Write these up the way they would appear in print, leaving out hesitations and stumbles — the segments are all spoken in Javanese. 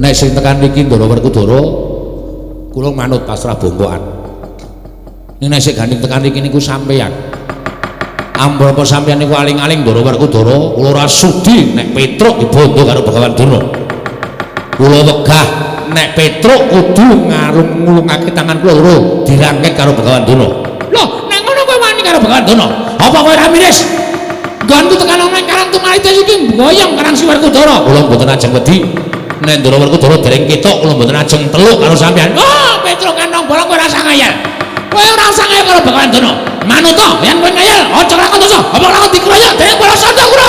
Nek sing tekan niki Ndara Werkudara kula manut pasrah bongkokan. Nek sing gandeng tekan niki niku sampeyan. Ambrapa sampeyan niku aling-aling Ndara Werkudara, kula ora sudi nek Petruk dibondo karo Begawan Durna. Kula wegah nek Petruk kudu ngarung-ngulungake tangan kula loro dirangket karo Begawan Durna. Lho, nek ngono kowe wani karo Begawan Durna? Apa kowe ora miris? Nggonku tekan ana ing Karang Tumaritis iki mboyong Karang Si Werkudara. Kula mboten ajeng wedi. Nek Ndara Werkudara dereng ketok kula mboten ajeng teluk karo sampeyan. Oh, Petruk kantong bolong kowe ora usah ngayal. Kowe ora usah ngayal karo Begawan Durna. Manut to, yen kowe ngayal aja lakon dosa. Apa lakon dikroyok dening para santa kula.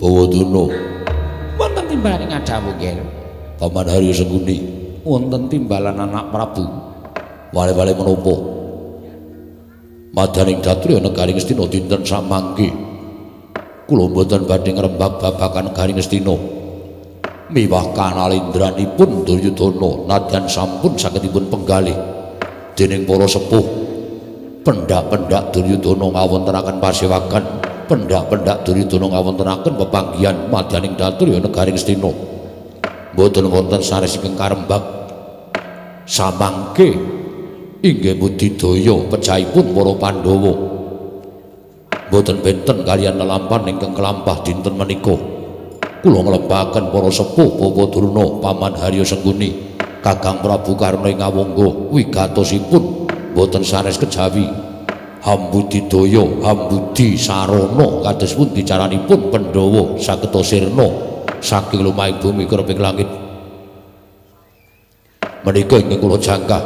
Bawadana wonten timbalan ing adamu nggih. Paman Haryo Sengkuni wonten timbalan anak Prabu. Wale-wale menapa? Madaning Datriya negari Ngastina dinten samangke. Kula mboten badhe ngrembak babagan negari Ngastina. Miwah kanalindranipun Duryudana nadyan sampun sagedipun penggalih dening para sepuh. Pendak-pendak Duryudana ngawontenaken pasewagan, pendak-pendak Duryudana ngawontenaken pepanggihan madaning Datriya negari Ngastina. Mboten wonten sanes ingkang karembak. Samangke inggih budidaya pecahipun para Pandhawa. Mboten benten kaliyan lelampahan ingkang kelampah dinten menika. Kula nglembaken para sepuh Bapak Durna, Paman Haryo Sengkuni, Kakang Prabu Karna ing Awangga wigatosipun mboten sanes kejawi hambudidaya hambudi sarana kados pundi caranipun Pandhawa saged sirna saking lumahing bumi kreping langit. Menika ingkang kula jangkah.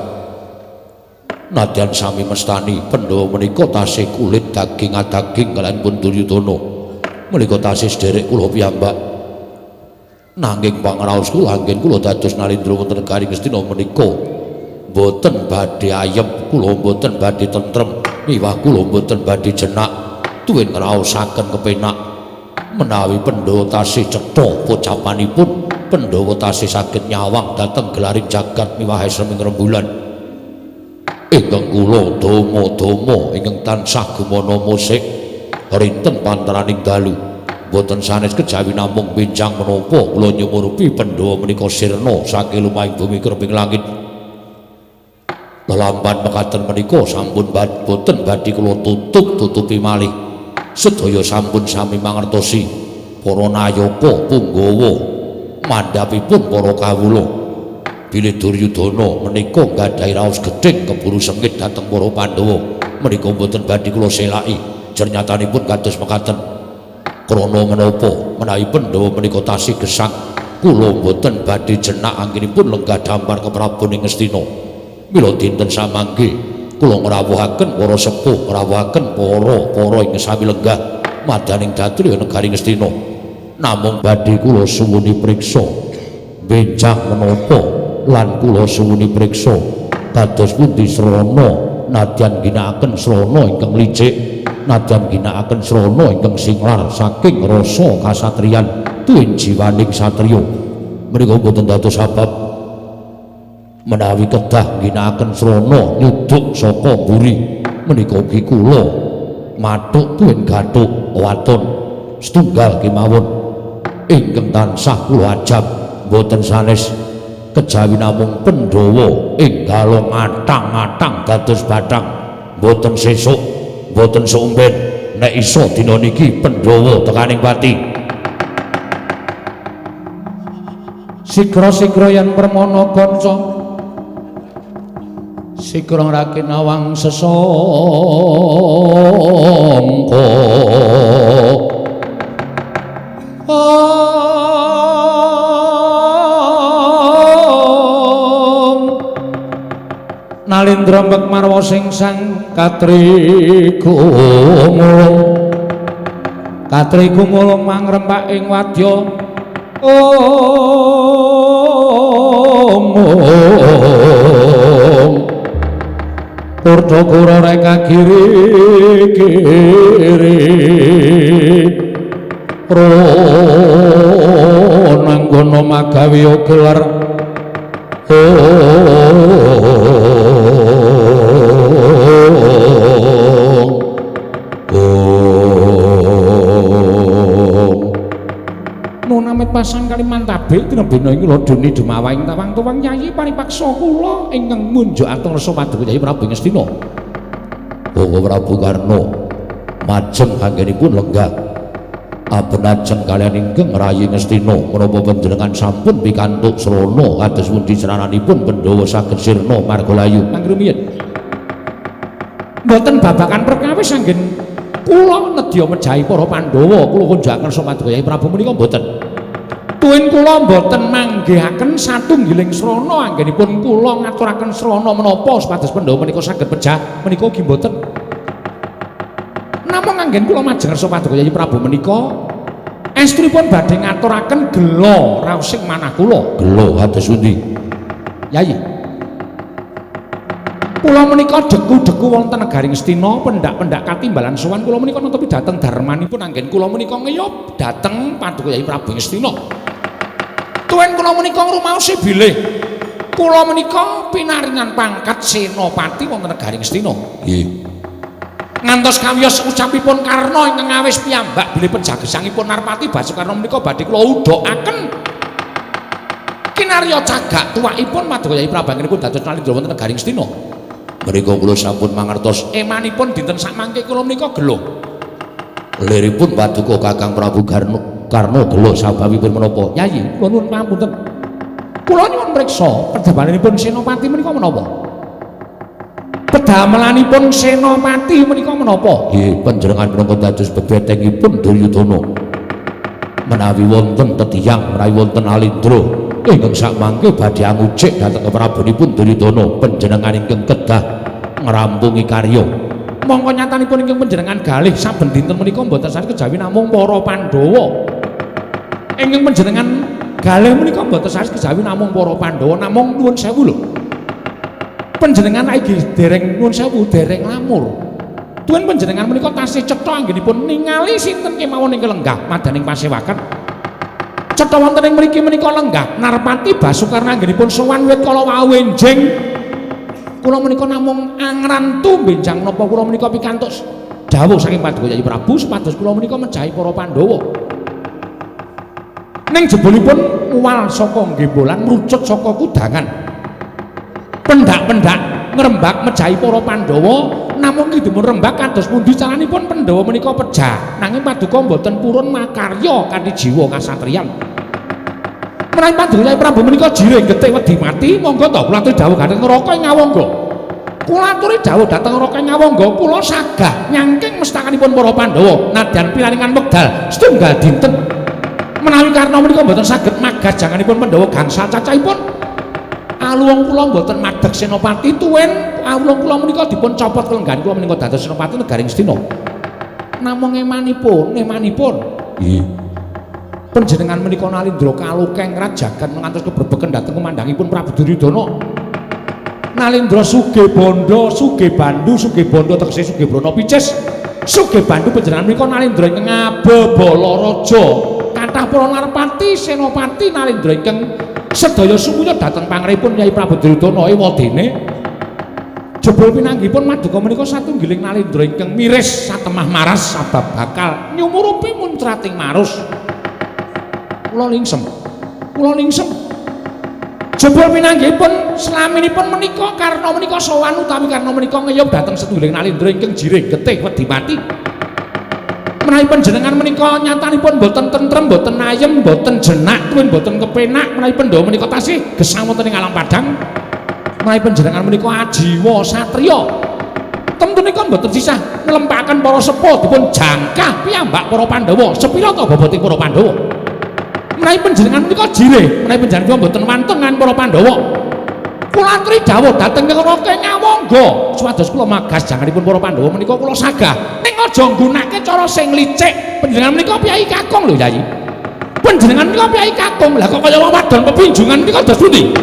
Nadyan sami mestani Pandhawa menika tasih kulit daging adaging kaliyan pun Duryudana. Menika tasih sederek kula piyambak. Nanging pangraos kula anggen kula dados nalindra wonten negari Ngastina menika mboten badhe ayem, kula mboten badhe tentrem, miwah kula mboten badhe jenak tuwin ngraosaken kepenak menawi Pandhawa tasih cetha pocapanipun, Pandhawa tasih saged nyawang dhateng gelaring jagat miwah esreming rembulan. Ingkang kula dama-dama ingkang tansah gumana musik rinten panteraning dalu mboten sanes kejawi namung benjang menapa kula nyumurupi Pandhawa menika sirna saking lumahing bumi kreping langit. Lelampahan mekaten menika sampun boten badhe kula tutup-tutupi malih. Sedaya sampun sami mangertosi para nayaka punggawa mandhapipun para kawula. Bilih Duryudana menika nggadahi raos gedhing keburu sengit dhateng para Pandhawa menika mboten badhe kula selaki. Jernyatanipun kados mekaten. Krana menapa menawi Pandhawa menika tasih gesang kula mboten badhe jenak anggenipun lenggah dampar keprabon ing Ngastina. Mila dinten samangke kula ngrawuhaken para sepuh, ngrawuhaken para-para ing sami lenggah madaning Datriya negari Ngastina. Namung badhe kula suwuni priksa benjang menapa lan kula suwuni priksa dados pundi srana nadyan ginakaken srana ingkang licik, nadyan ginakaken srana ingkang singlar saking rasa kasatriyan tuwin jiwaning satriya. Menika mboten dados sebab menawi kedah ginakaken srana nyuduk saka mburi menika ugi kula mathuk tuwin gathuk waton setunggal kemawon ingkang tansah kula ajab mboten sanes kejawi namung Pandhawa enggal ngatang-ngatang dados bathang. Mboten sesuk, mboten sumben, nek iso dina niki Pandhawa tekaning pati. Sigra-sigra yen permana kanca, sigra ngraki nawang sesangka. Nalindra mbek marwa sing sang katri gumulung katri gumulung mangrempak ing wadya omong kurta kura reka kiri kiri ronanggono magawe gelar Nunamit pasang Kalimantabe tinebena ing kula dene dumawaing tawang-tuwang Yayi paripaksa kula ingkang munjuk atur rasa paduka Yayi Prabu Ngastina. Bawa Prabu Karna majeng anggenipun lenggah abenajeng kaliyan ingkang rayi Ngastina menapa panjenengan sampun pikantuk srana kados pundi srananipun Pandhawa saged sirna margalayu mangrumiyin. Mboten babagan perkawis anggen kula nedya mejahi para Pandhawa kula kunjukaken paduka Yayi Prabu menika mboten. Tuwin kula mboten manggihaken satunggiling srana anggenipun kula ngaturaken srana menapa supados Pandhawa menika saged pejah menika ugi mboten. Namung anggen kula majeng ngersa paduka Yayi Prabu menika estunipun badhe ngaturaken gela raosing manah kula. Gela kados pundi? Yayi. Kula menika deku-deku wonten negari Ngastina pendak-pendak katimbalan sowan kula menika netepi dhateng darmanipun anggen kula menika ngeyup dhateng paduka Yayi Prabu Ngastina. Tuwin kula menika ngrumaosi bilih kula menika pinaringan pangkat senopati wonten negari Ngastina. Nggih. Ngantos kawiyos ucapipun Karna ingkang awis piyambak bilih pejagesangipun Narpati Basukarna menika badhe kula udhokaken. Kinarya cagak tuwakipun paduka Yayi Prabu anggenipun dados nalindra wonten negari Ngastina. Menika kula sampun mangertos emanipun dinten sakmangke kula menika gelo. Liripun paduka Kakang Prabu Karna gelo sababipun menapa? Yayi, kula nuwun pangapunten. Kula nyuwun priksa pedamelanipun senopati menika menapa? Pedamelanipun senopati menika menapa? Nggih, panjenengan minangka dados bebetengipun Duryudana. Menawi wonten tetiyang, menawi wonten alindra ingkang sakmangke badhe angucik dhateng keprabonipun Duryudana, panjenengan ingkang kedah ngrampungi karya. Mongko nyatanipun ingkang panjenengan galih saben dinten menika mboten sanes kejawi namung para Pandhawa. Ingkang panjenengan galih menika mboten sanes kejawi namung para Pandhawa, namung nuwun sewu lho. Panjenengan iki dereng nuwun sewu dereng lamur. Tuwin panjenengan menika tasih cetha anggenipun ningali sinten kemawon ingkang lenggah madaning pasewakan. Cetha wonten ing mriki menika lenggah Narpati Basukarna anggenipun sowan wit kala wau enjing. Kula menika namung angrantu benjang napa kula menika pikantuk dawuh saking paduka Yayi Prabu supados kula menika mejahi para Pandhawa. Ning jebulipun muwal saka gembolan mrucut saka kudangan. Pendak-pendak ngrembak mejahi para Pandhawa namung dipun rembak kados pundi caranipun Pandhawa menika pejah nanging paduka mboten purun makarya kanthi jiwa kasatriyan. Menawi paduka Yayi Prabu menika jirih getih wedi mati monggo to kula aturi dawuh dhateng neraka ing Ngawangga. Kula aturi dawuh dhateng neraka ing Ngawangga kula sagah nyangking mestakanipun para Pandhawa nadyan pinaringan wekdal setunggal dinten. Menawi Karna menika mboten saged magas janganipun Pandhawa gangsal cacahipun aluwung kula mboten madeg senopati tuwin aluwung kula menika dipun copot kelenggahan kula menika dados senopati negari Ngastina. Namung emanipun nggih panjenengan menika nalindra kalukeng rajagan ngantos kebrebeken dhateng kumandhangipun Prabu Duryudana. Nalindra sugih bondo, sugih bandu, sugih bondo tegese sugih brana picis. Sugih bandu panjenengan menika nalindra ingkang ngabebala raja. Kathah para narpati, senopati nalindra ingkang sedaya sumuya dhateng pangripun Kyai Prabu Duryudana ewadene. Jebul pinanggihipun maduka menika satunggiling nalindra ingkang miris satemah maras sabab bakal nyumurupi muncrating marus. Kula lingsem. Kula lingsem. Jebul pinanggihipun slaminipun menika Karna menika sowan utawi Karna menika ngeyup dhateng setunggiling nalindra ingkang jirih getih wedi mati. Menawi panjenengan menika nyatanipun boten tentrem, boten ayem, boten jenak, tuwin boten kepenak, menawi Pandhawa menika tasih gesang wonten ing alam padhang. Menawi panjenengan menika ajiwa satriya, temtunipun boten sisah nglempakaken para sepuh dipun jangkah piyambak para Pandhawa. Sepira to bobote para Pandhawa? Menawi panjenengan menika jirih, menawi panjenengan boten wantun ngan para Pandhawa. Kula aturi dawuh dhateng Raka Ngawangga supados kula magas janganipun para Pandhawa menika kula sagah. Ning aja nggunakake cara sing licik. Panjenengan menika piyai kakung lho, Yayi. Panjenengan menika piyai kakung. Lah kok kaya wong wadon pepinjungan menika dos pundi?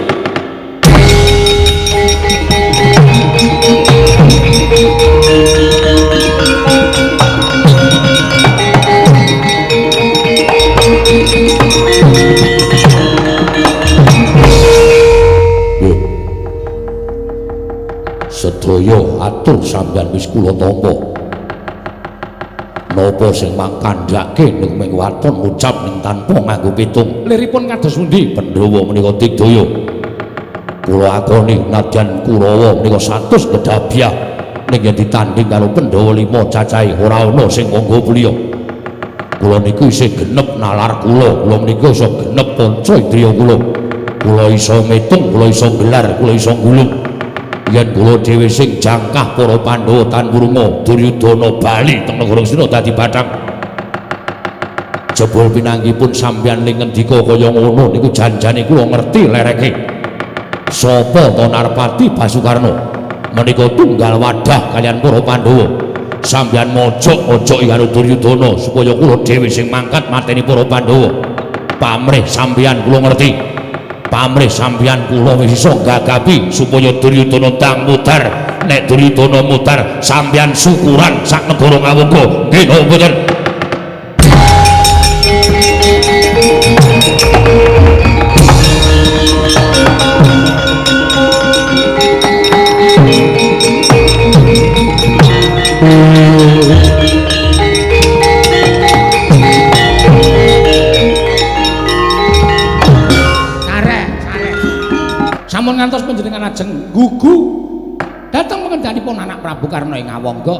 Sedaya atur sampeyan wis kula tampa. Napa sing mangkandhake ning ming waton ngucap ning tanpa nganggo pitung. Liripun kados pundi? Pandhawa menika digdaya. Kula akoni nadyan Kurawa menika 100 gedabyah ning yen ditanding karo Pandhawa 5 cacahe ora ana sing nganggo puliya. Kula niku isih genep nalar kula, kula menika iso genep panca indriya kula. Kula iso ngitung, kula iso gelar, kula iso gulung. Yen kula dhewe sing jangkah para Pandhawa tan wurunga Duryudana bali teng negara Ngastina dadi bathang. Jebul pinanggipun sampeyan ning ngendika kaya ngono niku janjane kula ngerti lereke. Sapa to Narpati Basukarna? Menika tunggal wadah kaliyan para Pandhawa. Sampeyan mojok-mojok karo Duryudana supaya kula dhewe sing mangkat mateni para Pandhawa. Pamrih sampeyan kula ngerti. Pamrih sampeyan kula wis iso gagapi supaya Duryudana ndang mudhar. Nek Duryudana mudhar, sampeyan syukuran sak negara Ngawangga. Nggih napa mboten? Sampun ngantos panjenengan ajeng gugu dhateng pengendhanipun anak Prabu Karna ing Ngawangga.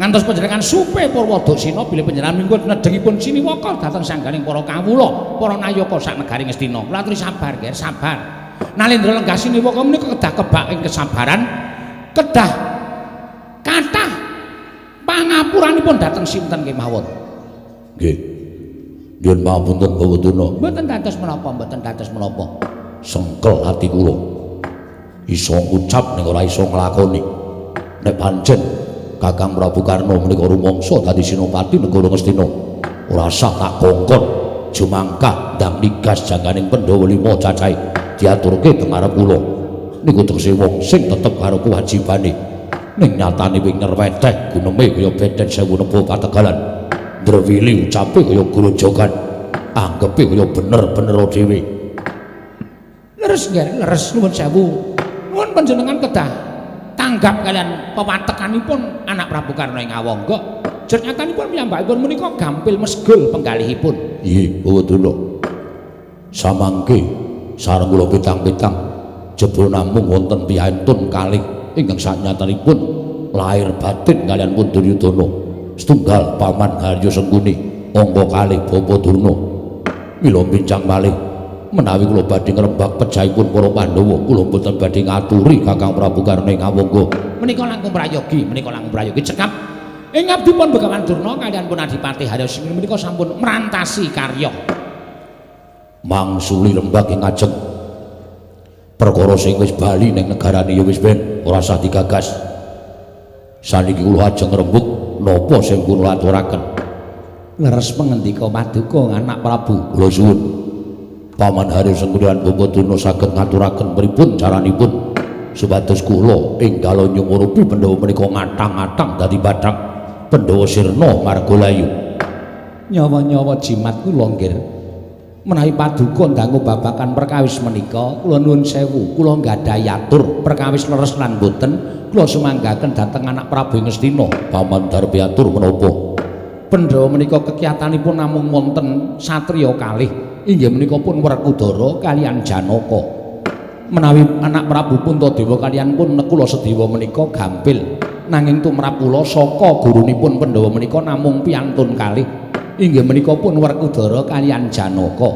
Ngantos panjenengan supe Purwodaksina bilih panjenengan minggu nedhengipun siniwaka dhateng sangganing para kawula, para nayaka sak negari Ngastina. Kula aturi sabar, Ger, sabar. Nalendra lenggah siniwaka menika kedah kebak ing kesabaran, kedah kathah pangapuranipun dhateng sinten kemawon. Nggih. Nyuwun pangapunten Bapak Durna. Mboten dados menapa, mboten dados menapa. Sengkel ati kula. Iso ngucap ning ora iso nglakoni. Nek pancen Kakang Prabu Karna menika rumangsa dadi senopati negara Ngastina, ora sah tak kongkon jumangkah ndang nigas jangganing Pandhawa 5 cacahe diaturke teng ngarep kula. Niku tegese wong sing tetep karo kewajibane. Ning nyatane wing nerweteh guneme kaya bedet sewu nebo pategalan. Ndrewili ucape kaya grojogan. Anggepe kaya bener-bener dhewe. Leres nggih, leres nuwun sewu. Nuwun panjenengan kedah tanggap kalian pewatekanipun anak Prabu Karna ing Ngawangga. Jernyatanipun piyambakipun menika gampil mesgul penggalihipun. Nggih, Bapak Durna. Samangke sareng kula pitang-pitang jebul namung wonten piyantun kalih ingkang sanyatanipun lahir batin kalian pun Duryudana. Setunggal Paman Haryo Sengkuni, angka kalih Bapak Durna. Mila bincang malih menawi kula badhe ngrembak pejahipun para Pandhawa, kula mboten badhe ngaturi Kakang Prabu Karna ing Ngawangga. Menika langkung prayogi, menika langkung prayogi cekap. Ing ngabdipun Begawan Durna kaliyan pun Adipati Haryo Sengkuni menika sampun merantasi karya. Mangsuli rembak ing ngajeng. Perkara sing wis bali ning negarane ya wis ben ora usah digagas. Saniki kula ajeng rembug napa sing kula aturaken. Leres pangendika paduka anak Prabu. Kula suwun. Paman Haryo Sengkuni lan Bapak Durna saged ngaturaken pripun caranipun supados kula enggal nyumurupi Pandhawa menika ngathang-athang dadi bathang Pandhawa sirna margalayu. Nyawa-nyawa jimat kula nggih. Menawi paduka ndangu babakan perkawis menika kula nuwun sewu, kula nggadahi atur perkawis leres lan boten kula sumanggaken dhateng anak Prabu Ngastina. Paman darbi atur menapa? Pandhawa menika kekiyatanipun namung wonten satriya kalih, inggih menika pun Werkudara kaliyan Janaka. Menawi anak Prabu Puntadewa kaliyan pun Nekula Sedewa menika gampil, nanging tumrap kula saka gurunipun Pandhawa menika namung piyantun kalih, inggih menika pun Werkudara kaliyan Janaka.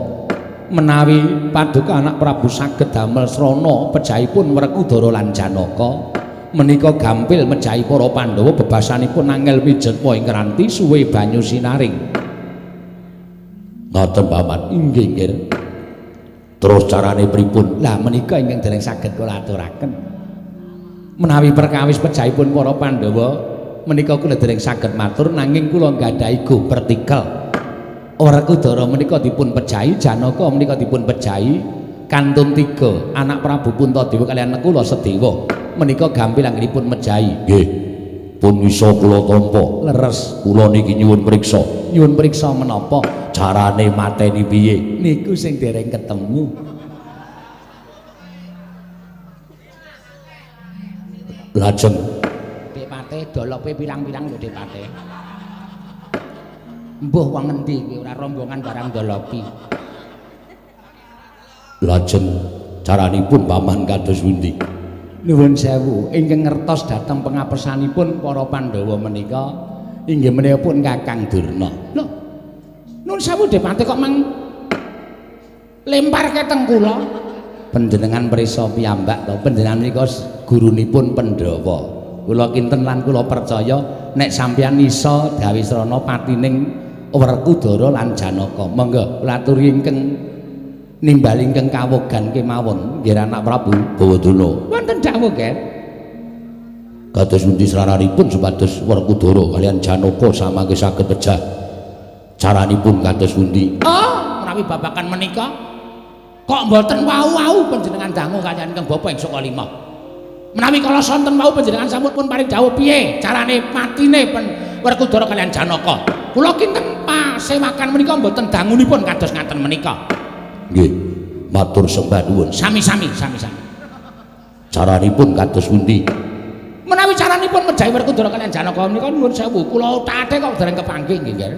Menawi paduka anak Prabu saged damel srana pejahipun Werkudara lan Janaka menika gampil mejahi para Pandhawa bebasanipun angel mijetma ing kranti suwe banyu sinaring. Ngoten Paman. Inggih nggih. Terus carane pripun? Lah menika ingkang dereng saged kula aturaken. Menawi perkawis pejahipun para Pandhawa menika kula dereng saged matur, nanging kula nggadahi go pertikel. Werkudara menika dipun pejahi, Janaka menika dipun pejahi kantun 3 anak Prabu Puntadewa kaliyan Nakula Sadewa menika gampil anggenipun mejahi. Nggih. Pun iso kula tampa. Leres. Kula niki nyuwun priksa. Nyuwun priksa menapa? Carane mateni piye? Niku sing dereng ketemu. Lajeng Depate dolope pirang-pirang lho Depate. Mbuh wong ngendi kuwi ora rombongan barang dolopi. Lajeng caranipun paman kados pundi? Nuwun sewu, ingkang ngertos dhateng pengapesanipun para Pandhawa menika inggih menika pun Kakang Durna. Lho, nuwun sewu Depate kok mang lempar keteng kula? Panjenengan prisa piyambak to, panjenengan menika gurunipun Pandhawa. Kula kinten lan kula percaya nek sampeyan iso dawisrana patining Werkudara lan Janaka. Monggo kula aturi ingkang nimbali ingkang kawogan kemawon nggih anak Prabu Bawadana. Wonten dawuh nggih. Kados pundi srananipun supados Werkudara kaliyan Janaka samangke saged pejah? Caranipun kados pundi? Oh, menawi babagan menika kok mboten wau-wau panjenengan dangu kaliyan ingkang bapa ing Sukalima. Menawi kala sonten wau panjenengan sampun pun paring dawuh piye carane matine Werkudara kaliyan Janaka. Kula kinten pasewakan menika mboten dangunipun kados ngaten menika. Nggih, matur sembah nuwun. Sami-sami, sami-sami. Caranipun kados pundi? Menawi caranipun mejahi Werkudara kaliyan Janaka menika nuwun sewu, kula tate kok dereng kepanggih nggih, nggih.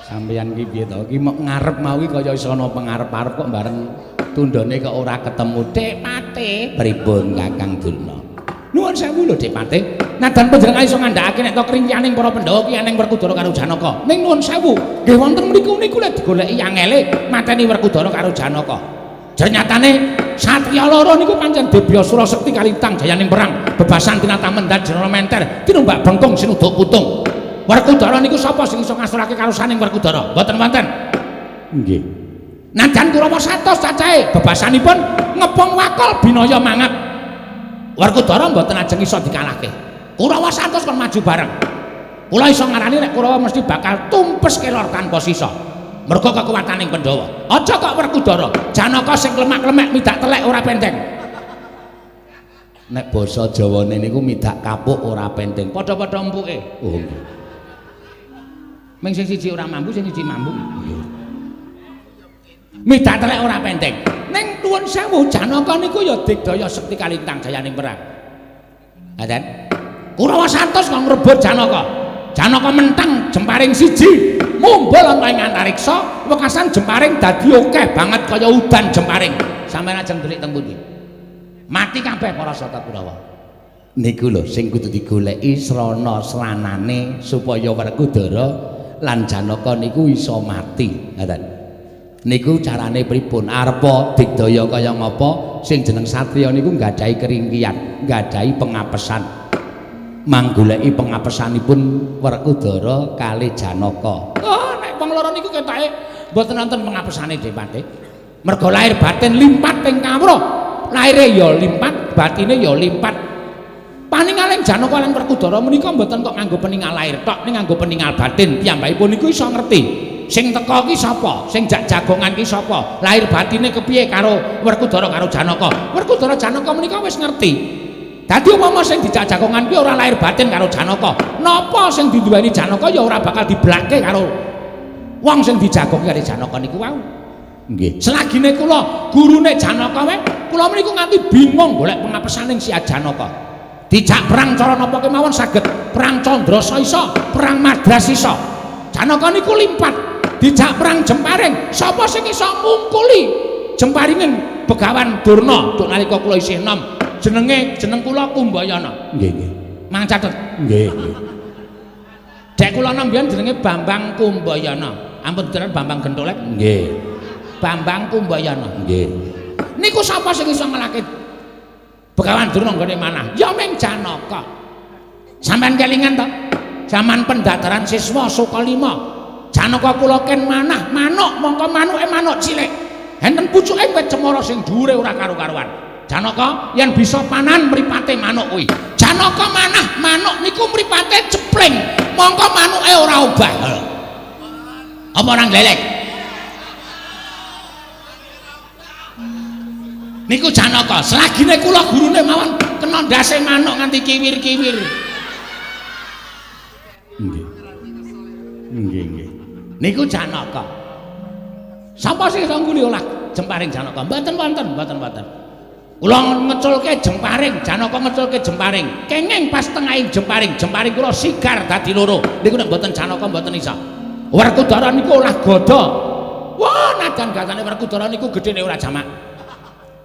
Sampeyan ki piye to? Ki mok ngarep mau ki kaya iso ana pengarep-arep kok bareng tundhone kok ora ketemu. Depate, pripun Kakang Durna? Nuwun sewu lho Depate. Nadan panjenengan iso ngandhakake nek to kringkianing para Pandhawa ki eneng Werkudara karo Janaka. Ning nuwun sewu, nggih wonten mriku niku lek digoleki angele mateni Werkudara karo Janaka. Jernyatane satriya loro niku pancen debya sura sekti kalintang jayaning perang, bebasan tinata mendat jenara menter, tinumbak bengkung sinuduk putung. Werkudara niku sapa sing iso ngasurake karo saning Werkudara? Mboten wonten. Nggih. Najan Kurawa 100 cacahe bebasanipun ngepung wakol binaya mangap. Werkudara mboten ajeng iso dikalahke. Kurawa 100 kon maju bareng. Kula iso ngarani nek Kurawa mesti bakal tumpes kelor tanpa sisa. Mergo kekuwataning Pandhawa. Aja kok Werkudara, Janaka sing klemak-klemek midak telek ora penteng. Nek basa Jawane niku midak kapuk ora penteng. Padha-padha empuke. Oh nggih. Ming sing siji ora mambu, sing siji mambu. Nggih. Midak telek ora penteng. Ning nuwun sewu Janaka niku ya digdaya sekti kalintang jayaning perang. Ngaten. Kurawa 100 kok ngrebut Janaka. Janaka mentang jemparing siji, mumbul ana ing antariksa, wekasan jemparing dadi akeh banget kaya udan jemparing. Sampeyan ajeng delik teng pundi? Mati kabeh para sata Kurawa. Niku lho sing kudu digoleki srana sranane supaya Werkudara lan Janaka niku iso mati. Ngaten. Niku carane pripun? Arepa digdaya kaya ngapa sing jeneng satriya niku nggadahi keringkian, nggadahi pengapesan. Manggoleki pengapesanipun Werkudara kalih Janaka. Oh, nek wong loro niku ketoke mboten wonten pengapesane Depate. Mergo lahir batin limpat ing kawruh. Lahire ya limpat, batine ya limpat. Paningaling Janaka lan Werkudara menika mboten kok nganggo peningal lahir tok, ning nganggo peningal batin. Piyambakipun niku iso ngerti sing teka ki sapa, sing jak jagongan ki sapa, lahir batine kepiye karo Werkudara karo Janaka. Werkudara Janaka menika wis ngerti. Dadi umpama sing dijak jagongan kuwi ora lahir batin karo Janaka, napa sing diduweni Janaka ya ora bakal diblake karo wong sing dijagongi karo Janaka niku wau. Nggih. Selagine kula gurune Janaka wae, kula meniku nganti bingung golek pengapesaning si Janaka. Dijak perang cara napa kemawon saged, perang Candrasa iso, perang Madras iso. Janaka niku limpat. Dijak perang jemparing, sapa sing iso ngungkuli jemparinging Begawan Durna duk nalika kula isih enom. Jenenge jeneng kula Kumbayana. Nggih, nggih. Mang catet. Nggih, nggih. Dek kula enom biyen jenenge Bambang Kumbayana. Ampun diteran Bambang Gentolek. Nggih. Bambang Kumbayana. Nggih. Niku sapa sing iso ngelake Begawan Durna nggone manah? Ya ming Janaka. Sampeyan kelingan to? Zaman pendaftaran siswa Sukalima. Janaka kula ken manah manuk mongko manuke manuk cilik. Enten pucuke wit cemara sing dhuwure ora karu-karuan. Janaka yen bisa panan mripate manuk kuwi. Janaka manah manuk niku mripate cepling, mongko manuke ora obah. Apa ora glelek? Niku Janaka, selagine kula gurune mawon kena ndase manuk nganti kiwir-kiwir. Nggih. Nggih, nggih. Niku Janaka. Sapa sing iso ngguli olah jemparing Janaka? Mboten wonten, mboten wonten. Kula ngeculke jemparing, Janaka ngeculke jemparing. Kenging pas tengahing jemparing, jemparing kula sigar dadi loro. Niku nek mboten Janaka mboten iso. Werkudara niku olah gada. Wah, nadan gatane Werkudara niku gedene ora jamak.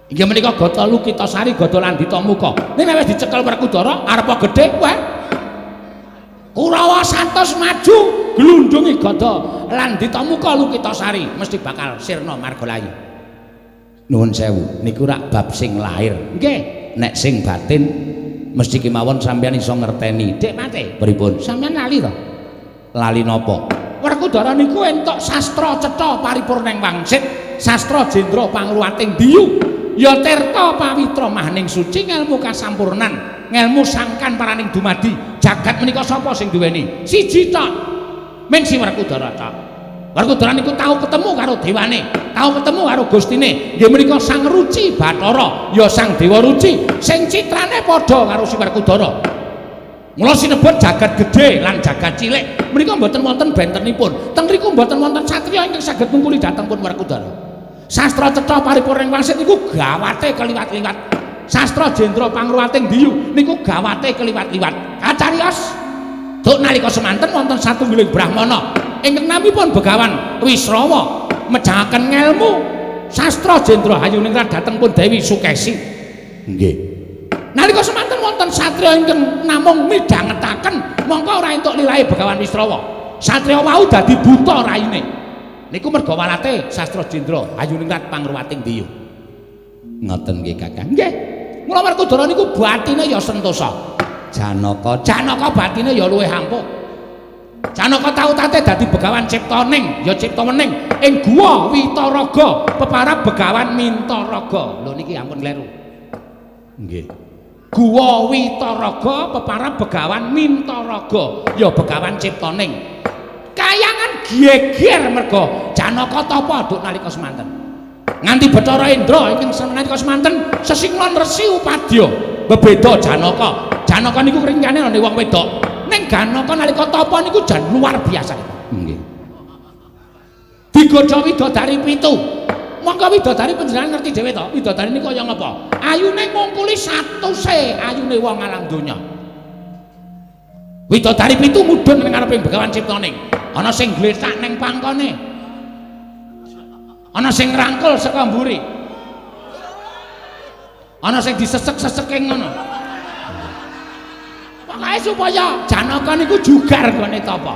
Inggih menika Gada Lukitasari, Gada Landita Muka. Ning nek wis dicekel Werkudara arepa gedhe, wah. Kurawa 100 maju glundungi Gada Landita Muka Lukitasari mesti bakal sirna margalayu. Nuwun sewu, niku rak bab sing lahir. Nggih, nek sing batin mesti kemawon sampeyan iso ngerteni. Dik mate, pripun? Sampeyan lali to? Lali napa? Werkudara niku entuk sastra cetha paripurning wangsit, sastra jendra pangluwating diyu, ya tirta pawitra mahning suci ngelmu kasampurnan, ngelmu sangkan paraning dumadi. Jagat menika sapa sing duweni? Siji tok. Ming si Werkudara tok. Werkudara niku tau ketemu karo dewane, tau ketemu karo gustine. Nggih menika Sang Ruci Bathara, ya Sang Dewa Ruci sing citrane padha karo si Werkudara. Mula sinebut jagat gedhe lan jagat cilik menika mboten wonten bentenipun. Teng mriku mboten wonten satriya ingkang saged ngungkuli dhateng pun Werkudara. Sastra cetha paripurning wangsit niku gawate keliwat-liwat. Sastra jendra pangruwating diyu niku gawate keliwat-liwat. Kacariyos duk nalika semanten wonten satunggiling brahmana ingkang namipun Begawan Wisrawa mejahaken ngelmu sastra jendra hayuningrat dhateng pun Dewi Sukesi. Nggih. Nalika semanten wonten satriya ingkang namung midhangetaken mongko ora entuk lilahe Begawan Wisrawa. Satriya wau dadi buta raine. Niku merga walate sastra jendra hayuningrat pangruwating diyu. Ngoten nggih Kakang. Nggih. Mula Werkudara niku batine ya sentosa. Janaka, Janaka batine ya luwih ampuh. Janaka tau tate dadi Begawan Ciptaning, ya Ciptawening ing guwa Witaraga, peparab Begawan Mintaraga. Lho niki ampun kleru. Nggih. Guwa Witaraga peparab Begawan Mintaraga, ya Begawan Ciptaning. Kayangan geger merga Janaka tapa duk nalika semanten. Nganti Bathara Indra ingkang nalika semanten sesinglon Resi Upadya bebeda Janaka. Janaka niku ringkane ana wong wedok. Ning Janaka nalika tapa niku jan luar biasa. Nggih. Digodha widodari pitu. Monggo widodari panjenengan ngerti dhewe to, widodari niku kaya ngapa? Ayune ngungkuli 100e ayune wong alam donya. Widodari pitu mudhun ning ngarepe Begawan Ciptaning. Ana sing glethak ning pangkone. Ana sing ngrangkul saka mburi. Ana sing disesek-seseke ngono. Pokoke supaya Janaka niku jugar gone tapa.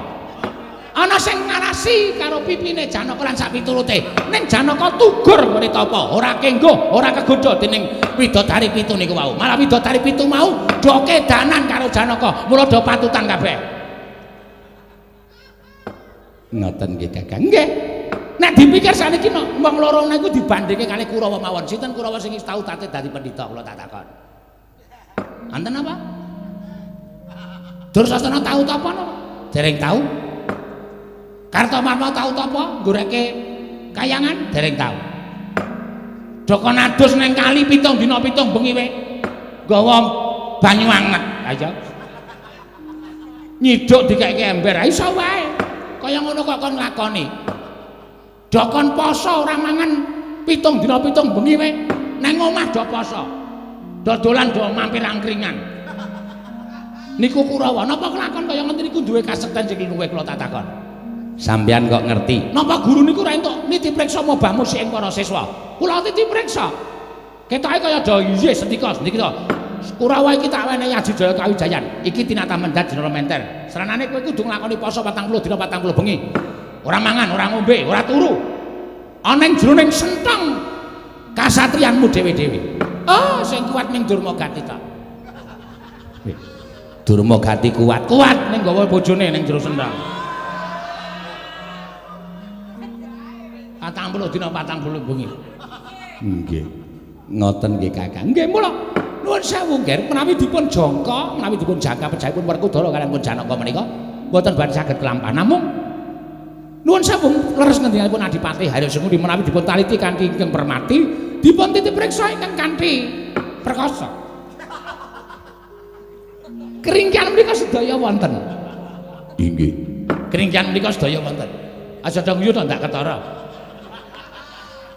Ana sing ngarasi karo pipine Janaka lan sak piturute. Ning Janaka tugur gone tapa, ora kenggo, ora kegodha dening widodari pitu niku wau. Malah widodari pitu mau do kedanan karo Janaka, mula do patutan kabeh. Ngoten nggih Kakang. Nggih. Nek dipikir saniki wong loro niku dibandingke kali Kurawa mawon. Sinten Kurawa sing tau tate dadi pendhita kula tak takon. Anten apa? Dursasana tau tapa napa? Dereng tau. Kartomarma tau tapa nggoreke kayangan? Dereng tau. Joko adus neng kali 7 dina 7 bengi we. Nggawa banyu anget. Ayo. Nyiduk dikeke ember, iso wae. Kaya ngono kok kon nglakoni. Dokon poso ora mangan 7 dina 7 bengi we. Neng omah do poso. Dodolan do mampir angkringan. Niku Kurawa, napa kelakon kaya ngoten niku duwe kasekten sing luwih kula tak takon. Sampeyan kok ngerti? Napa guru niku ora entuk niti priksa mobah musik ing para siswa? Kula titi priksa. Ketoke kaya do iya sendika sendika. Kurawa iki tak wenehi Aji Jaya Kawijayan. Iki tinatah mendhat jenara menter. Sranane kowe kudu nglakoni poso 40 dina 40 bengi. Ora mangan, ora ngombe, ora turu. Ana ing jroning senteng kasatriyanmu dhewe-dhewe. Oh, sing kuat ning Durmagati tok. Durmagati kuat. Kuat ning gawa bojone ning jero sendang. 40 dina 40 bengi. Nggih. Ngoten nggih Kakang. Nggih mula nuwun sewu nggih menawi dipun jangka, menawi dipun jangka pejahipun Werkudara kaliyan pun Janaka menika mboten badhe saged kelampah. Namung nuwun sewu leres ngendikanipun Adipati Haryo Sengkuni menawi dipun taliti kanthi ingkang permati, dipun titip priksa ingkang kanthi perkasa. Keringkian menika sedaya wonten. Inggih. Keringkian menika sedaya wonten. Aja dong guyu to ndak ketara.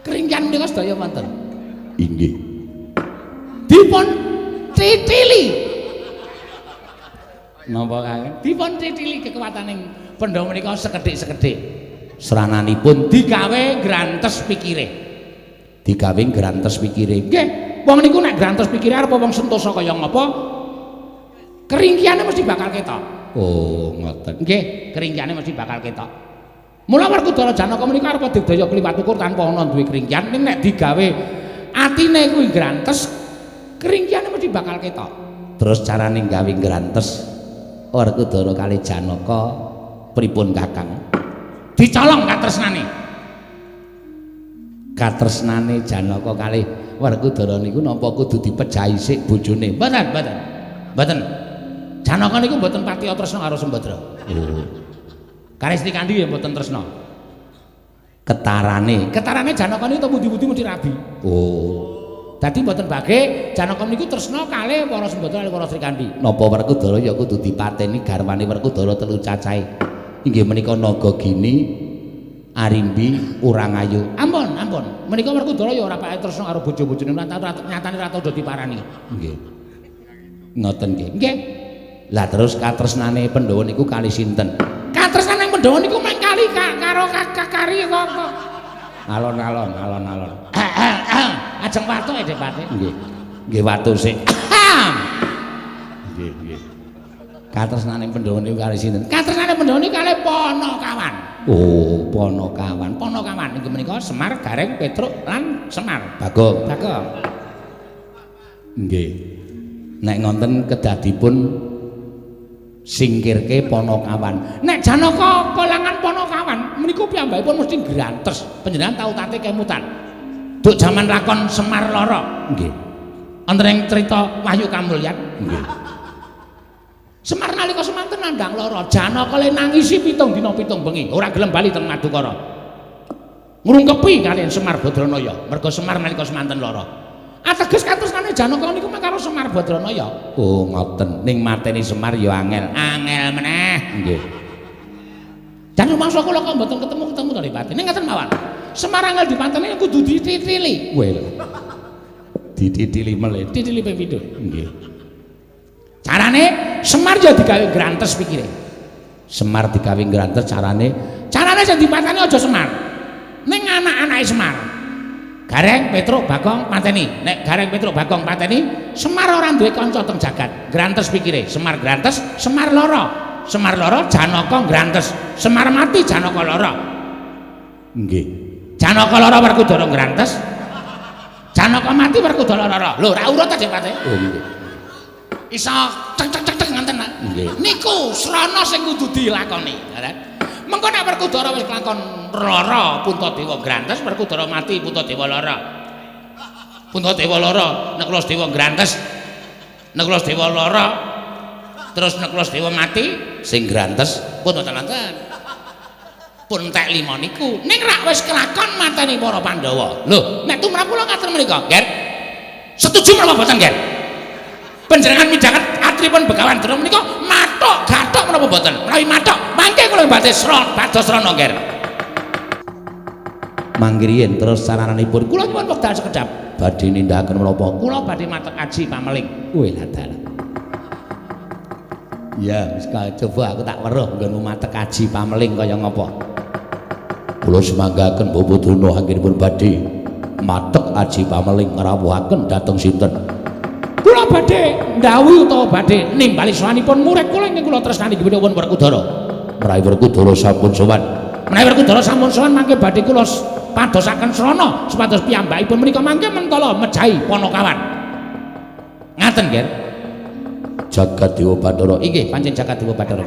Keringkian menika sedaya wonten. Inggih. Dipun titili. Napa Kakang? Dipun titili kekuataning Pandhawa menika sekedhik-sekedhik. Srananipun digawe grantes pikire. Digawe grantes pikire. Nggih, wong niku nek grantes pikire arep wong sentosa kaya ngapa? Keringkiane mesti bakal ketok. Oh, ngoten. Nggih, keringkiane mesti bakal ketok. Mula Werkudara Janaka menika arep digdaya kliwat ukur tanpa ana duwe keringkian, ning nek digawe atine kuwi grantes, keringkiane mesti bakal ketok. Terus carane gawe grantes Werkudara kali Janaka pripun Kakang? Dicolong katresnane. Katresnane Janaka kalih Werkudara niku napa kudu dipejahi sik bojone? Mboten, mboten. Mboten. Janaka niku mboten patiya tresna karo Sembadra. Oh. Karo Srikandhi ya mboten tresna. Ketarane, ketarane Janaka niku pundi-pundi mesti rabi. Oh. Dadi mboten bage Janaka niku tresna kalih para Sembadra kalih para Srikandhi. Napa Werkudara ya kudu dipateni garwane Werkudara telu cacahe. Inggih menika Nagagini, Arimbi, Urangayu. Ampun, ampun. Menika Werkudara ya ora pakai tresna karo bojo-bojone, nyatane ora tau diparani. Nggih. Ngoten nggih. Nggih. Lah terus katresnane Pandhawa niku kali sinten? Katresnane Pandhawa niku mung kali karo kakari kok. Alon-alon, alon-alon. Ajeng watuk e Depati. Nggih. Nggih watuk sik. Nggih, nggih. Katresnane Pandhawa niku kali sinten? Katresnane Pandhawa niku kali Panakawan. Oh, Panakawan. Panakawan inggih menika Semar, Gareng, Petruk lan Semar. Bagong. Bagong. Nggih. Nek ngonten kedadipun singkirke Panakawan. Nek Janaka kelangan Panakawan menika piyambakipun mesti grantes. Panjenengan tau tate kemutan. Duk jaman lakon Semar Lara. Nggih. Wonten ing crita Wahyu Kamulyan. Nggih. Semar nalika semanten nandhang lara, Janaka le nangisi 7 dina 7 bengi, ora gelem bali teng Madukara. Ngrungkepi kaliyan Semar Badranaya, merga Semar nalika semanten lara. Ateges katresnane Janaka niku mung karo Semar Badranaya. Oh, ngoten. Ning mateni Semar ya angel. Angel meneh. Nggih. Jan rumangsa kula kok mboten ketemu-ketemu to dipateni. Ning ngaten mawon. Semar angel dipateni kudu dititili. Wel. Dititili melih. Titili ping pindho. Nggih. Carane Semar ya digawe grantes pikire. Semar digawe grantes carane, carane sing dipateni aja Semar. Ning anak-anake Semar. Gareng, Petruk, Bagong pateni. Nek Gareng, Petruk, Bagong pateni, Semar ora duwe kanca teng jagat. Grantes pikire. Semar grantes, Semar lara. Semar lara, Janaka grantes. Semar mati, Janaka lara. Nggih. Janaka lara Werkudara grantes. Janaka mati Werkudara lara. Lho, ora urut ta Depate? Oh, nggih. Iso cek cek cek cek nganten. Nggih. Niku srana sing kudu dilakoni. Mengko nek Werkudara wis kelakon lara, Puntadewa grantes, Werkudara mati, Puntadewa lara. Puntadewa lara, Nakula Dewa grantes. Nakula Dewa lara, terus Nakula Dewa mati, sing grantes pun boten wonten. Pun entek 5 niku. Ning rak wis kelakon mateni para Pandhawa. Lho, nek tumrap kula ngaten menika, Nger. Setuju menapa boten, Nger? Panjenengan midhanget atripun Begawan Durna menika mathuk gathuk menapa boten? Menawi mathuk, mangke kula badhe bados srana, Nger. Manggriyen terus sarananipun kula nyuwun wekdal sekedhap. Badhe nindakaken menapa? Kula badhe matek aji pameling. Weh dalah. Ya, wis coba aku tak weruh nggonmu matek aji pameling kaya ngapa. Kula semanggaken Bapak Durna anggenipun badhe matek aji pameling ngrawuhaken dhateng sinten? Kula badhe ndhawuhi utawa badhe nimbali sowanipun murid kula ingkang kula tresnani inggih punika Werkudara. Menawi Werkudara sampun sowan. Menawi Werkudara sampun sowan mangke badhe kula padosaken srana supados piyambakipun menika mangke mentala mejahi Panakawan. Ngaten, Nger. Jagat Dewa Bathara. Inggih, pancen Jagat Dewa Bathara.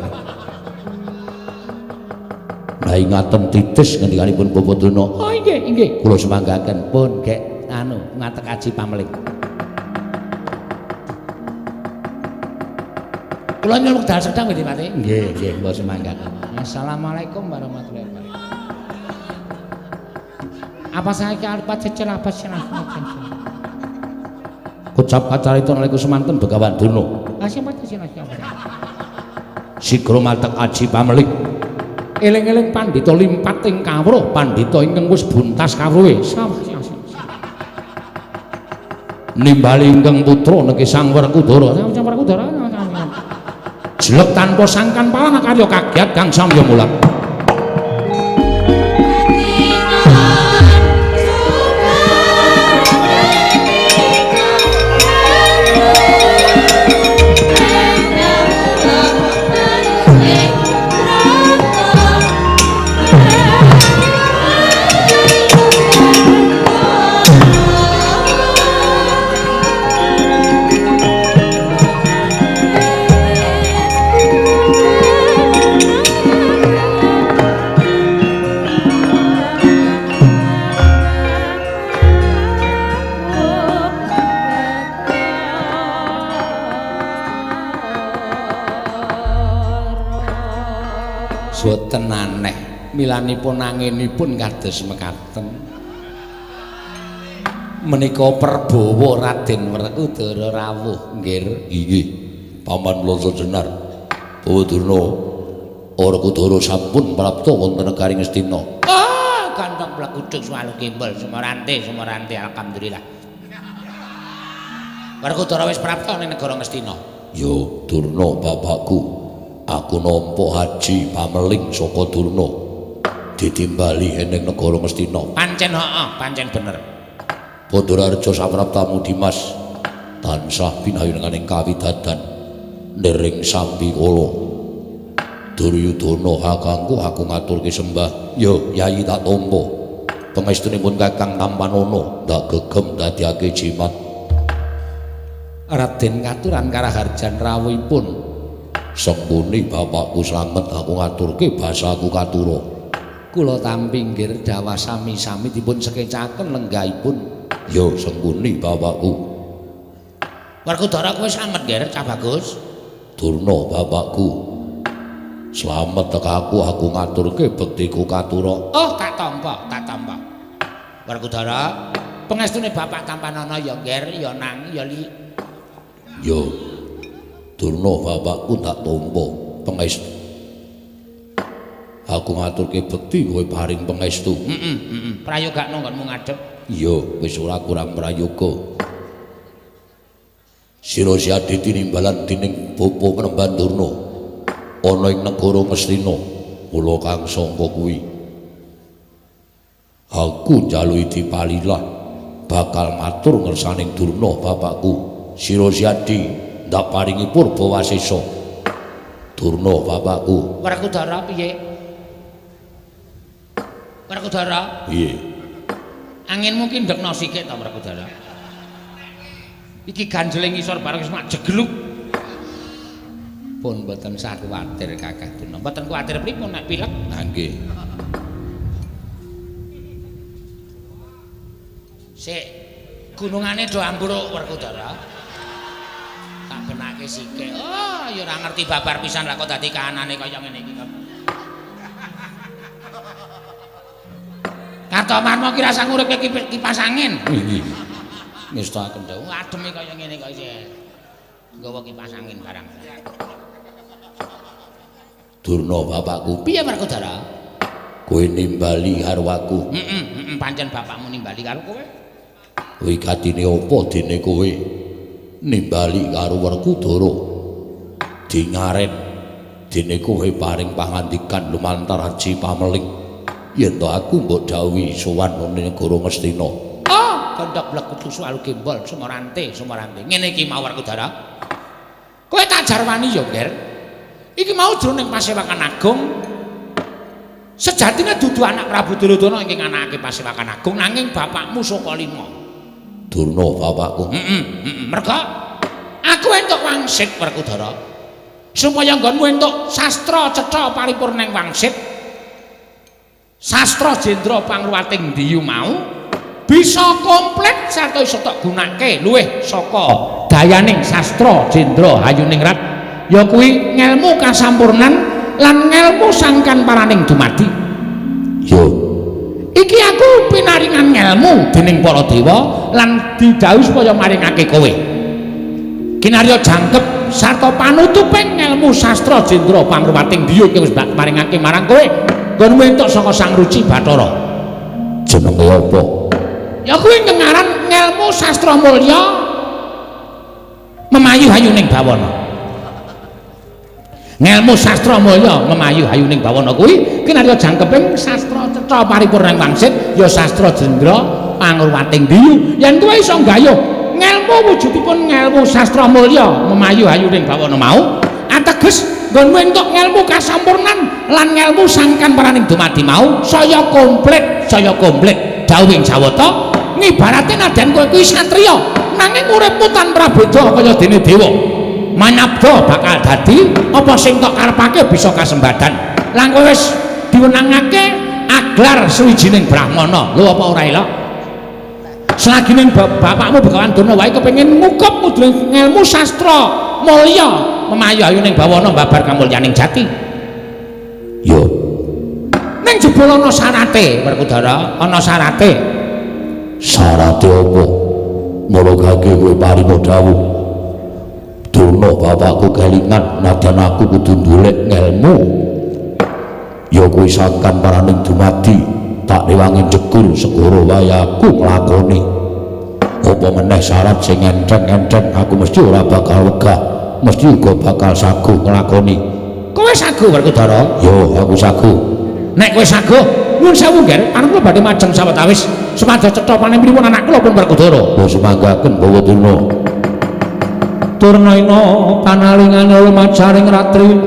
Kedaingaten titis ngendikanipun Bapak Durna. Oh inggih, inggih. Kula sumanggaken pun gek anu ngatek aji pameling. Kula nyuwun wekdal sedang nggih Mati. Nggih, nggih, kula sumanggaken. Assalamualaikum warahmatullahi wabarakatuh. Apa saya ki arep cecel apa sing Kocap kacarita nalika semanten Begawan Durna. Sigra matek aji pameling. Eling-eling pandhita limpat ing kawruh, pandhita ingkang wis buntas kawruhe. Nimbali ingkang putra niki Sang Werkudara. Sang Werkudara. Jelek tanpa sangkan palan karya kagiat kang samya mulat. Boten aneh, milanipun anginipun kados mekaten. Menika perbawa Raden Werkudara rawuh nggih. Inggih, Paman Loso Jenar. Bawa Durna Werkudara sampun prapta wonten negari Ngastina. Ah, ganteng blekuduk suwalu gembol sumorante sumorante alhamdulillah. Werkudara wis prapta ning negara Ngastina. Yo Durna bapakku. Aku nampa haji pameling saka Durna ditimbali ning negara Ngastina. Pancen heeh, pancen bener. Bandaraharja sapraptamu Dimas tansah pinayunganing kawidadan nering sambi kala. Duryudana kakangku aku ngaturke sembah. Yo Yayi tak tampa. Pangestunipun Kakang Tampanana ndak gegem dadiake jimat. Raden katuran karaharjan rawuhipun. Sembuni bapakku slamet aku ngaturke basaku katura. Kula tampi nggih dawah sami-sami dipun sekecaken lenggahipun. Ya sembuni bapakku. Werkudara kowe slamet nggih Cah Bagus. Durna bapakku. Slamet tekaku aku ngaturke bektiku katura. Oh tak tampa, tak tampa. Werkudara, pengestune bapak tampanana ya nggih ya nang ya li. Ya Durna bapakku tak tampa pangestu. Aku ngaturke bekti kowe paring pangestu. Heeh, heeh. Prayogakno nggonmu ngadhep. Iya, wis ora kurang prayoga. Sira siadi tinimbalan dening Bapa Penemban Durna ana ing negara Ngastina. Kula kang sangka kuwi. Aku njaluki dipalilah bakal matur ngersaning Durna bapakku. Sira siadi ndak paringi purba wasesa. Durna bapakku. Werkudara piye? Werkudara? Piye? Anginmu ki ndekno sikik ta Werkudara? Iki ganjele ngisor bareng wis mak jegluk. Pun mboten sah kuwatir Kakang Durna. Mboten kuwatir pripun nek pilek? Ha nggih. Sik, gunungane do ambruk Werkudara. Tak benake sikik. Oh, ya ora ngerti babar pisan lah kok dadi kahanane kaya ngene iki kok. Kartomarmo ki rasa nguripke kipas angin. Nggih. Ngestaken dawuh ademe kaya ngene kok isih nggawa kipas angin barang. Durna bapakku. Piye Werkudara? Kowe nimbali karo aku. Heeh, heeh, pancen bapakmu nimbali karo kowe. Wigatine apa dene kowe nimbali karo Werkudara? Dingaren dene kowe paring pangandikan lumantar haji pameling. Yen to aku mbok dawuhi sowan ning negara Ngastina. Oh, gondok blekutu suwalu gembol sumorante sumorante. Ngene iki mau Werkudara. Kowe tak jarwani ya, Nger. Iki mau jroning Pasewakan Agung. Sejatine dudu anak Prabu Duryudana ingkang anake Pasewakan Agung nanging bapakmu Sukalima. Durna bapakku. Heeh, heeh. Merga aku entuk wangsit Werkudara. Supaya nggonmu entuk sastra cetha paripurna ing wangsit. Sastra Jendra Pangruwating Diyu mau bisa komplit sarta iso tok gunake luwih saka dayaning sastra Jendra Hayuningrat, ya kuwi ngelmu kasampurnan lan ngelmu sangkan paraning dumadi. Yo. Iki aku pinaringan ngelmu dening para dewa lan didhawuhi supaya maringake kowe. Kinarya jangkep sarta panutuping ngelmu sastra Jendra Pangruwating Diyu iki wis mbak maringake marang kowe. Nggonmu entuk saka Sang Ruci Bathara. Jenenge apa? Ya kuwi ngengaran ngelmu sastra mulya memayu hayuning bawana. Ngelmu sastra mulya memayu hayuning bawana kuwi kinarya jangkeping sastra cetha paripurna wangsit ya sastra Jendra Pangruwating Diyu. Yen kowe iso nggayuh ngelmu wujudipun ngelmu sastra mulya memayu hayuning bawana mau, ateges nggonmu entuk ngelmu kasampurnan lan ngelmu sangkan paraning dumadi mau saya komplit, saya komplit. Dawuhing Jawata ngibarate nadyan kowe kuwi satriya nanging uripmu tanpa prabeda kaya dene dewa. Manyabda bakal dadi apa sing tok karepake bisa kasembadan. Lan kowe wis diwenangake aglar suwijining brahmana. Lho apa ora elok? Selagine bapakmu Begawan Durna wae kepengin ngukup mudune ngelmu sastra mulya memayu hayuning bawana babar kamulyaning jati. Yo. Ning jebul ana syarate, Werkudara, ana syarate. Syarate apa? Maragake kowe paringa dawuh. Durna bapakku kelingan nadyan aku kudu ndolek ngelmu. Ya kuwi sangkan paraning dumadi, tak rewangi jegur segara wae aku nglakoni. Apa meneh syarat sing enteng-enteng aku mesti ora bakal wegah, mesti uga bakal saguh nglakoni. Kowe saguh Werkudara? Yo, aku saguh. Nek kowe saguh, nyuwun sewu nggih, anak kula badhe majeng sawetawis supados cetha panemipun anak kula pun Werkudara. Mbok sumanggaken bawa Durna. Durna ina panalingane lumajaring ratri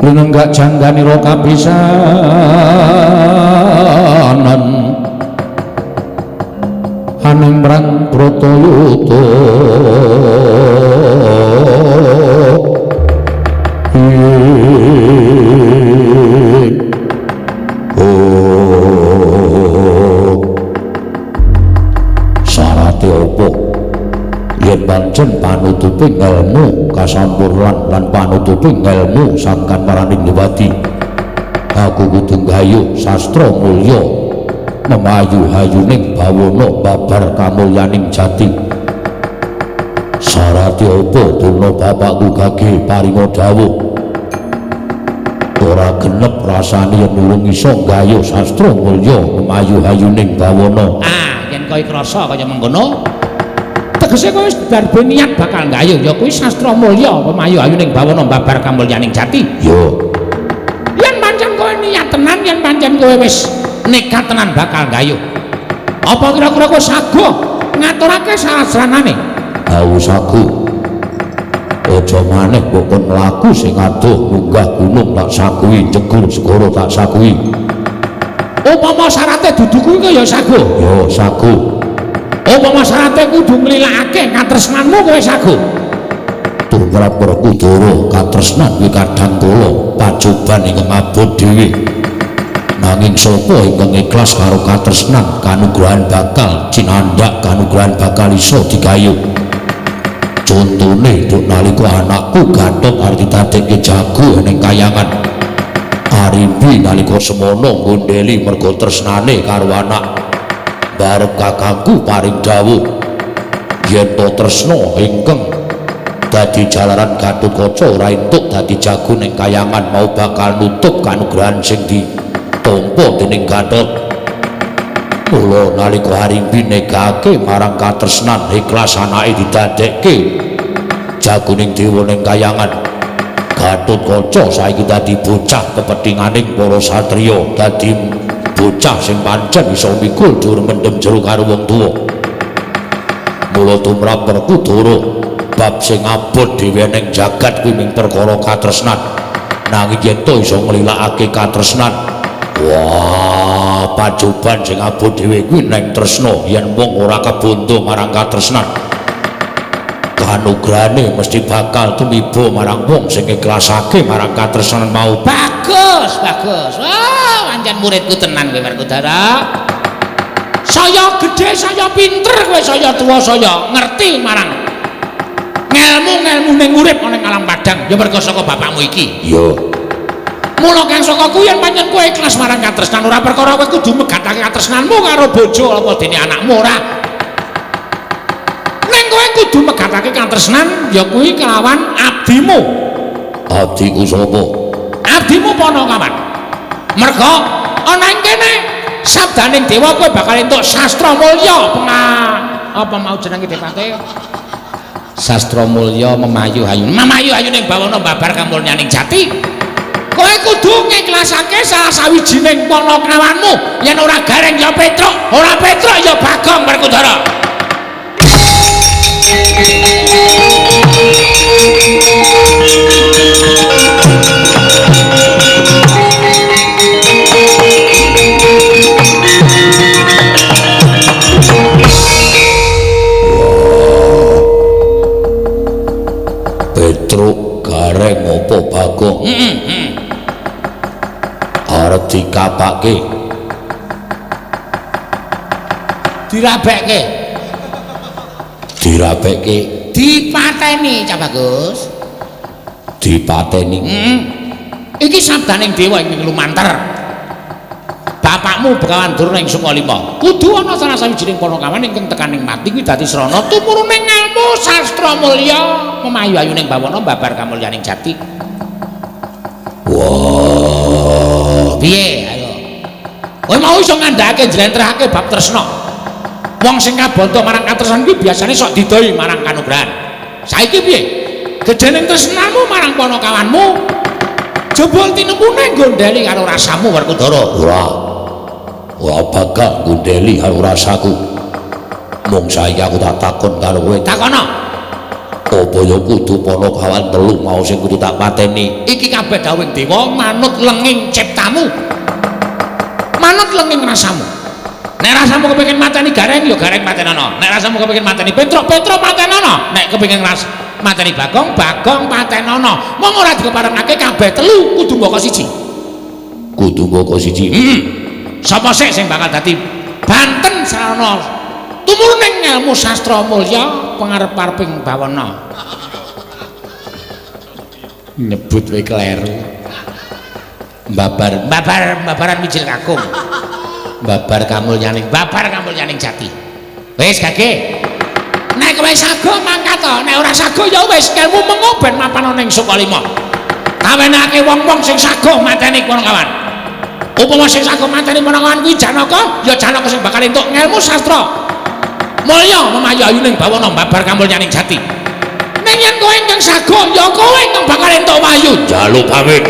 linenggak jangganira kapisanan aning mrang Bratayuda. Syarate apa? Yen pancen panutuping ngelmu kasampurnan lan panutuping ngelmu sangkan paraning dumadi, aku kudu nggayuh sastra mulya memayu hayuning bawana babar kamulyaning jati. Syarate apa Durna bapakku gage paringa dawuh? Ora genep rasane yen urung iso nggayuh sastra mulya memayu hayuning bawana. Ah, yen kowe krasa kaya mengkono, tegese kowe wis darbe niat bakal nggayuh ya kuwi sastra mulya memayu hayuning bawana babar kamulyaning jati. Yo. Yen pancen kowe niat tenan, yen pancen kowe wis nekat tenan bakal nggayuh, apa kira-kira kowe saguh ngaturake sasranane? Aku saguh. Aja maneh mbok kon mlaku sing adoh munggah gunung tak saguhi, jegur segara tak saguhi. Upama syarate dudu kuwi ya saguh. Ya saguh. Upama syarate kudu nglilakake katresnanmu kowe saguh. Tumrap Werkudara katresnan kuwi kadang kala pacoban ingkang abot dhewe. Nanging sapa ingkang ikhlas karo katresnan kanugrahan bakal cinandhak, kanugrahan bakal iso digayuh. Contone duk nalika anakku Gatot arep didadekke jago ning kayangan. Arimbi nalika semono nggondheli merga tresnane karo anak. Barep kakangku paring dawuh yen to tresna ingkang dadi jalaran Gatotkaca ora entuk dadi jago ning kayangan mau bakal nutup kanugrahan sing ditampa dening Gatot. Mula nalika Arimbi negake marang katresnan ikhlas anake didadekke jago ning dewa ning kayangan, Gatotkaca saiki dadi bocah kepethinganing para satriya, dadi bocah sing pancen iso mikul dhuwur mendem jero karo wong tuwa. Mula tumrap Werkudara bab sing abot dhewe ning jagat kuwi ming perkara katresnan. Nanging yen to iso nglilakake katresnan, wah, pacoban sing abot dhewe kuwi neng tresna. Yen wong ora kebondo marang katresnan, Kanugrahane mesti bakal tumiba marang wong sing ikhlasake marang katresnan mau. Bagus, bagus. Wah, pancen muridku tenan kowe Werkudara. Saya gedhe, saya pinter kowe, saya tuwa, saya ngerti marang ngelmu-ngelmu ning urip ana ing alam padang ya mergo saka bapakmu iki. Iya. Mula kang saka kuwi yen pancen kowe ikhlas marang katresnan ora perkara kowe kudu megatake katresnanmu karo bojo apa dene anakmu ora. Ning kowe kudu megatake katresnan ya kuwi kelawan abdimu. Abdiku sapa? Abdimu Panakawan. Merga ana ing kene sabdaning dewa kowe bakal entuk sastra mulya apa mau jenenge depate? Sastra mulya memayu hayu. Memayu hayuning bawana babar kamulyaning jati. Kowe kudu ngikhlasake salah sawijining panakawanmu. Yen ora Gareng ya Petruk, ora Petruk ya Bagong Werkudara. Petruk, Gareng apa Bagong? Arep dikapake. Dirabekke. Dirabekke. Dipateni, Cak Bagus. Dipateni. Iki sabdaning dewa ing lumantar. Bapakmu Begawan Durna ing Sukalima. Kudu ana salah sawijining panakawan ingkang tekaning mati kuwi dadi srana tumuruning ngelmu sastra mulya memayu ayuning bawana babar kamulyaning jati. Wah, piye? Ayo. Kowe mau iso ngandhakake njlentrehake bab tresna. Wong sing kabanta marang katresnan kuwi biasane sok didoi marang kanugrahan. Saiki piye? Gedhening tresnamu marang panakawanmu jebul tinemune nggondheli karo rasamu Werkudara. Ora. Ora bakal nggondheli karo rasaku. Mung saiki aku tak takon karo kowe. Takono. Apa ya kudu panakawan telu mau sing kudu tak pateni? Iki kabeh dawuhing dewa manut lenging ciptamu. Manut lenging rasamu. Nek rasamu kepengin mateni Gareng ya Gareng patenono. Nek rasamu kepengin mateni Petruk, Petruk patenono. Nek kepengin mateni Bagong, Bagong patenono. Mong ora dikeparengake kabeh telu kudu mbaka siji. Kudu mbaka siji. Sapa sik sing bakal dadi banten sarana tumuruning ngelmu sastra mulya pangarep-areping bawana. Nyebut wae kleru. Babar, babar, babaran mijil kakung. Babar kamulyaning, babar kamulyaning jati. Wis gage. Nek kowe sago mangkat to, nek ora sago ya wis kelmu mengo ben mapan ana ing Sukalima. Kawenake wong-wong sing sago mateni Panakawan. Upama sing sago mateni Panakawan kuwi Janaka, ya Janaka sing bakal entuk ngelmu sastra mulya memayu ayuning bawana babar kamulyaning jati. Ning yen kowe ingkang sago ya kowe ingkang bakal entuk wahyu. Njaluk pamit.